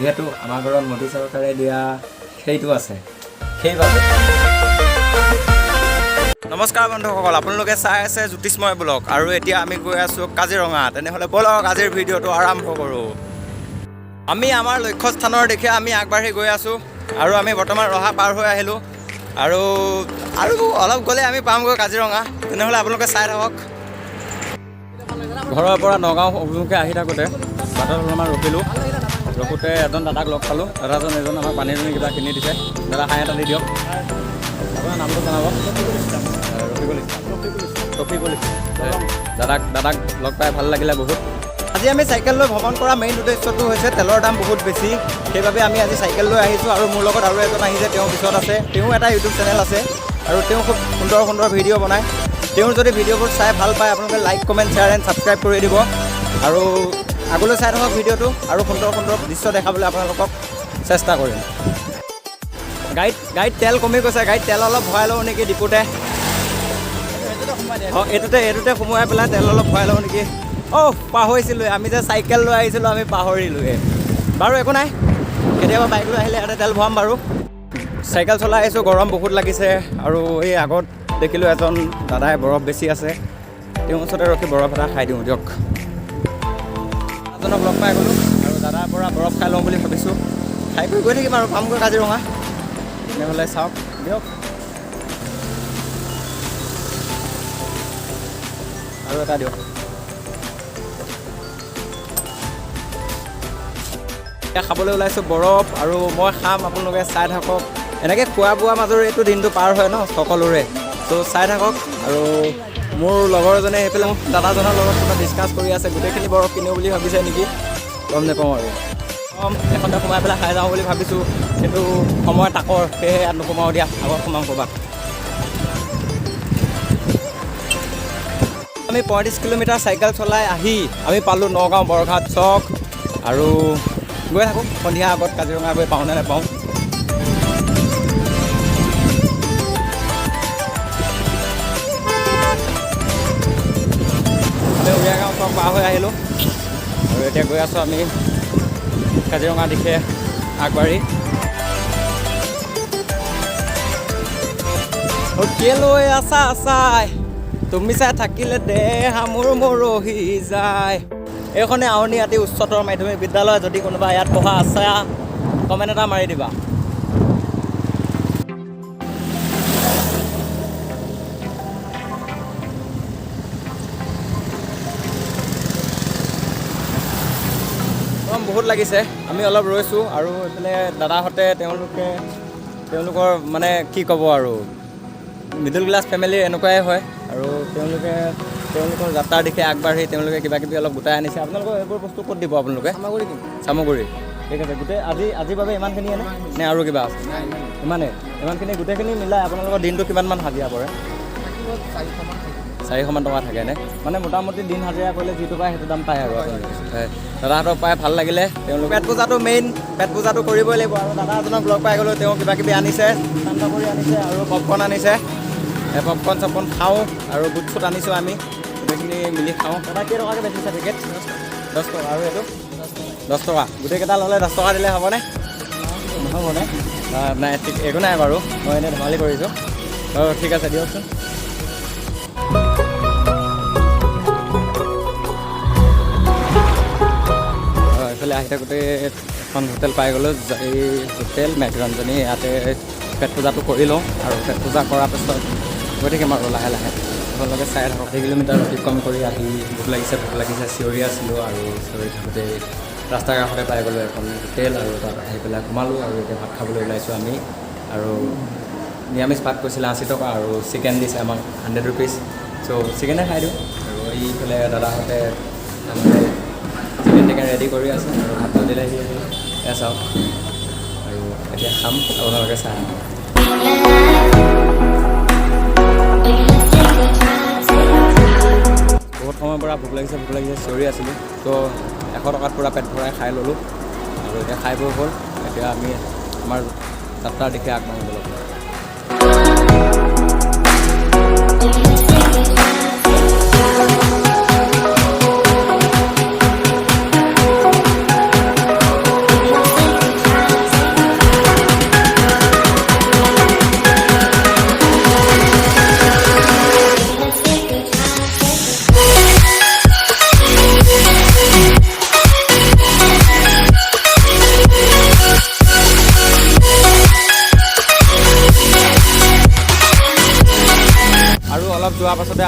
যিহেতু আমাৰ ঘৰত মোদী চৰকাৰে দিয়া সেইটো আছে, সেইবাবে। নমস্কাৰ বন্ধুসকল, আপোনালোকে চাই আছে জ্যোতিষ্ময় ব্লগ আৰু এতিয়া আমি গৈ আছোঁ কাজিৰঙা। তেনেহ'লে ব'লক, আজিৰ ভিডিঅ'টো আৰম্ভ কৰোঁ। আমি আমাৰ লক্ষ্যস্থানৰ দিশে আমি আগবাঢ়ি গৈ আছোঁ আৰু আমি বৰ্তমান ৰহা পাৰ হৈ আহিলোঁ আৰু আৰু অলপ গ'লে আমি পামগৈ কাজিৰঙা। তেনেহ'লে আপোনালোকে চাই থাকক। ঘৰৰ পৰা নগাঁও অভিমুখে আহি থাকোঁতে বাটত অলপমান ৰখিলোঁ। ৰখোঁতে এজন দাদাক লগ পালোঁ। দাদাজন এজন আমাক পানী দুনি কিবা কিনি দিছে। দাদা, হাই এটা দি দিয়ক। আপোনাৰ নামটো জনাব। ৰফিকুল ইছলাম, ৰফিকুল ইছলাম। দাদাক লগ পাই ভাল লাগিলে বহুত। আজি আমি চাইকেল লৈ ভ্ৰমণ কৰা মেইন উদ্দেশ্যটো হৈছে তেলৰ দাম বহুত বেছি, সেইবাবে আমি আজি চাইকেল লৈ আহিছোঁ। আৰু মোৰ লগত আৰু এজন আহিছে, তেওঁ পিছত আছে। তেওঁ এটা ইউটিউব চেনেল আছে আৰু তেওঁ খুব সুন্দৰ সুন্দৰ ভিডিঅ' বনায়। তেওঁৰ যদি ভিডিঅ'বোৰ চাই ভাল পায়, আপোনালোকে like, comment, share and subscribe কৰি দিব। আৰু আগলৈ চাই থাকক ভিডিঅ'টো আৰু সুন্দৰ সুন্দৰ দৃশ্য দেখাবলৈ আপোনালোকক চেষ্টা কৰিম। গাড়ীত তেল কমি গৈছে, গাড়ীত তেল অলপ ভৰাই লওঁ নেকি ডিপুতে? অঁ, এইটোতে সোমোৱাই পেলাই তেল অলপ ভৰাই লওঁ নেকি? অ', পাহৰিছিলোঁ, আমি যে চাইকেল লৈ আহিছিলোঁ আমি পাহৰিলোঁৱে। বাৰু, একো নাই, কেতিয়াবা বাইক লৈ আহিলে ইয়াতে তেল ভৰাম। বাৰু, চাইকেল চলাই আহিছোঁ, গৰম বহুত লাগিছে। আৰু এই আগত দেখিলোঁ এজন দাদাই বৰফ বেচি আছে, তেওঁৰ ওচৰতে ৰখি বৰফ এটা খাই দিওঁ দিয়ক। এজনক লগ পাই গ'লোঁ আৰু দাদাৰ পৰা বৰফ খাই লওঁ বুলি ভাবিছোঁ। খাই বৈ গৈ থাকিম আৰু পামগৈ কাজিৰঙা। তেনেহ'লে চাওক দিয়ক। আৰু এটা দিয়ক। এতিয়া খাবলৈ ওলাইছোঁ বৰফ আৰু মই খাম, আপোনালোকে চাই থাকক। এনেকৈ খোৱা বোৱা মাজৰে এইটো দিনটো পাৰ হয় ন সকলোৰে। ত' চাই থাকক। আৰু মোৰ লগৰ এজনে সেইফালে মোক দাদাজনৰ লগত কিবা ডিছকাছ কৰি আছে, গোটেইখিনি বৰফ কিনো বুলি ভাবিছে নেকি গম নাপাওঁ। আৰু এখনতে সোমাই পেলাই খাই যাওঁ বুলি ভাবিছোঁ, কিন্তু সময় তাকৰ, সেয়েহে ইয়াত নোসোমাওঁ দিয়া, আগত সোমাম ক'ৰবাত। আমি 35 কিলোমিটাৰ চাইকেল চলাই আহি আমি পালোঁ নগাঁও বৰঘাট চক। আৰু গৈ থাকোঁ, সন্ধিয়া আগত কাজিৰঙা গৈ পাওঁ নে নাপাওঁ। আমি উৰিয়াগাঁও চক পাৰ হৈ আহিলোঁ আৰু এতিয়া গৈ আছোঁ আমি কাজিৰঙা দিশে আগবাঢ়ি। কেলৈ আছা চাই, তুমি চাই থাকিলে দেহা মোৰ মৰহি যায়। এইখনে আউনীআটী উচ্চতৰ মাধ্যমিক বিদ্যালয়। যদি কোনোবা ইয়াত পঢ়া আছে, কমেণ্ট এটা মাৰি দিবা। গৰম বহুত লাগিছে, আমি অলপ ৰৈছোঁ। আৰু এইফালে দাদাহঁতে তেওঁলোকে তেওঁলোকৰ মানে কি ক'ব আৰু, মিডল ক্লাছ ফেমিলিৰ এনেকুৱাই হয়। আৰু তেওঁলোকে তেওঁলোকৰ যাত্ৰাৰ দিশে আগবাঢ়ি তেওঁলোকে কিবা কিবি অলপ গোটাই আনিছে। আপোনালোকৰ এইবোৰ বস্তু ক'ত দিব আপোনালোকে? চামগুৰি দিম। চামগুৰি, ঠিক আছে। গোটেই আজিৰ বাবে ইমানখিনিয়ে নে নে আৰু কিবা আছে? ইমানেই। ইমানখিনি গোটেইখিনি মিলাই আপোনালোকৰ দিনটো কিমানমান হাজিৰা পৰে? থাকিব, 400মান থাকিব। 400মান টকা থাকে নে? মানে মোটামুটি দিন হাজিৰা কৰিলে যিটো পায় সেইটো দাম পায়। আৰু আপোনালোকে হয়, দাদাহঁতক পাই ভাল লাগিলে। তেওঁলোক পেট পূজাটো মেইন, পেট পূজাটো কৰিবই লাগিব। আৰু দাদা এজনক লগ পাই গ'লোঁ, তেওঁ কিবা কিবি আনিছে, চান্দাপুৰি আনিছে আৰু পপকৰ্ণ আনিছে। এই পপকৰ্ণ চপকৰ্ণ খাওঁ আৰু বুট চুট আনিছোঁ, আমি গোটেইখিনি মিলি খাওঁ। দাদা, কেইটকাকৈ বেচিছে পেকেট? 10 টকা। আৰু এইটো 10 টকা। গোটেইকেইটা ল'লে 10 টকা দিলে হ'বনে? নহ'বনে? নাই, ঠিক, একো নাই বাৰু, মই এনেই ধেমালি কৰিছোঁ। অঁ, ঠিক আছে, দিয়কচোন। এইফালে আহি থাকোঁতে এখন হোটেল পাই গ'লোঁ, এই হোটেল মেঘৰঞ্জনী। ইয়াতে পেট পূজাটো কৰি লওঁ আৰু পেট পূজা কৰাৰ পিছত গৈ থাকিম আৰু লাহে লাহে। আপোনালোকে চাই থাকক। 4 কিলোমিটাৰ অতিক্ৰম কৰি আহি ভোক লাগিছে, ভোক লাগিছে চিঞৰি আছিলোঁ। আৰু চিঞৰি থাকোঁতে ৰাস্তাৰ কাষতে পাই গ'লোঁ এখন হোটেল আৰু তাত আহি পেলাই সোমালোঁ। আৰু এতিয়া ভাত খাবলৈ ওলাইছোঁ আমি। আৰু নিৰামিষ ভাত কৈছিলে 80 টকা আৰু চিকেন দিছে আমাক 100 ৰুপিজ। চ' চিকেনে খাই দিওঁ। আৰু এইফালে দাদাহঁতে আমালৈ চিকেন টিকেন ৰেডি কৰি আছে আৰু ভাতটো দিলেহি। এয়া চাওক, আৰু এতিয়া খাম, আপোনালোকে চাই আহক। বহুত সময়ৰ পৰা ভোক লাগিছে, ভোক লাগিছে চিঞৰি আছিলোঁ। ত' 100 টকাত পূৰা পেট ভৰাই খাই ল'লোঁ আৰু এতিয়া খাই বৈ হ'ল। এতিয়া আমি আমাৰ যাত্ৰাৰ দিশে আগবাঢ়িব লাগিব।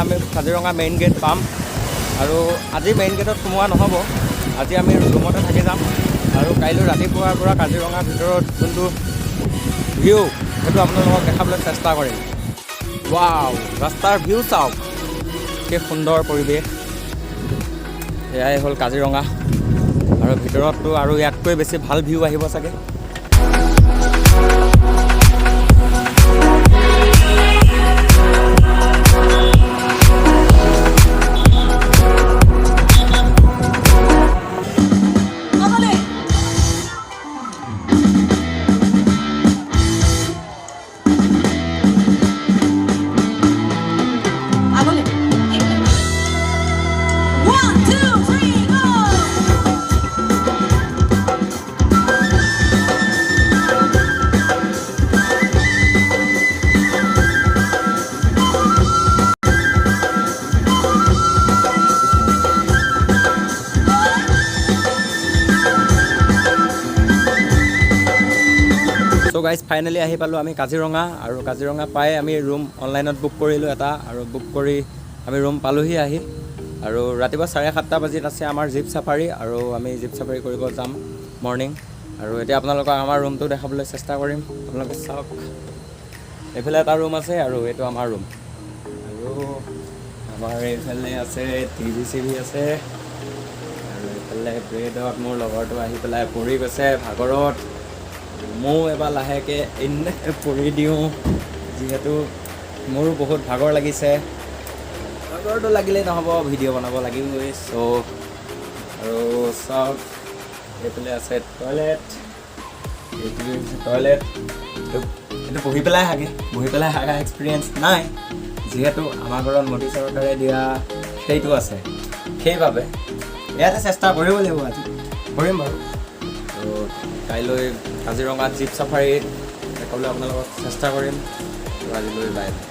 আমি কাজিৰঙা মেইন গেট পাম। আৰু আজি মেইন গেটত সোমোৱা নহ'ব, আজি আমি ৰুমতে থাকি যাম। আৰু কাইলৈ ৰাতিপুৱাৰ পৰা কাজিৰঙাৰ ভিতৰত যোনটো ভিউ, সেইটো আপোনালোকক দেখাবলৈ চেষ্টা কৰিম। ৱাও, ৰাস্তাৰ ভিউ চাওক, কি সুন্দৰ পৰিৱেশ! এয়াই হ'ল কাজিৰঙা। আৰু ভিতৰততো আৰু ইয়াতকৈ বেছি ভাল ভিউ আহিব চাগে। আগলে। One, two, three, go! So guys, finally আহি পালোঁ আমি কাজিৰঙা। আৰু কাজিৰঙা পাই আমি ৰুম অনলাইনত বুক কৰিলোঁ এটা আৰু বুক কৰি আমি ৰুম পালোহি আহি। আৰু ৰাতিপুৱা 7:30 বাজিত আছে আমাৰ জীপ চাফাৰী আৰু আমি জীপ চাফাৰী কৰিব যাম মৰ্ণিং। আৰু এতিয়া আপোনালোকক আমাৰ ৰুমটো দেখাবলৈ চেষ্টা কৰিম। আপোনালোকে চাওক, এইফালে এটা ৰুম আছে আৰু এইটো আমাৰ ৰুম। আৰু আমাৰ এইফালে আছে টিভি চিভি আছে। আৰু এইফালে বেডত মোৰ লগৰটো আহি পেলাই পৰি গৈছে ভাগৰত। ময়ো এবাৰ লাহেকৈ এনে পৰি দিওঁ, যিহেতু মোৰো বহুত ভাগৰ লাগিছে। ভাগৰটো লাগিলেই নহ'ব, ভিডিঅ' বনাব লাগিবই। চ' আৰু চাওক, এইফালে আছে টয়লেট। এইটো হৈছে টয়লেট। এইটো বহি পেলাই হাগে, বহি পেলাই হাগা এক্সপিৰিয়েঞ্চ নাই, যিহেতু আমাৰ ঘৰত মোদী চৰকাৰে দিয়া সেইটো আছে। সেইবাবে ইয়াতে চেষ্টা কৰিব লাগিব, আজি কৰিম বাৰু। ত' কাইলৈ কাজিৰঙাত জীপ চাফাৰীত দেখাবলৈ আপোনালোকক চেষ্টা কৰিম। ত' আজিলৈ বাই বাই।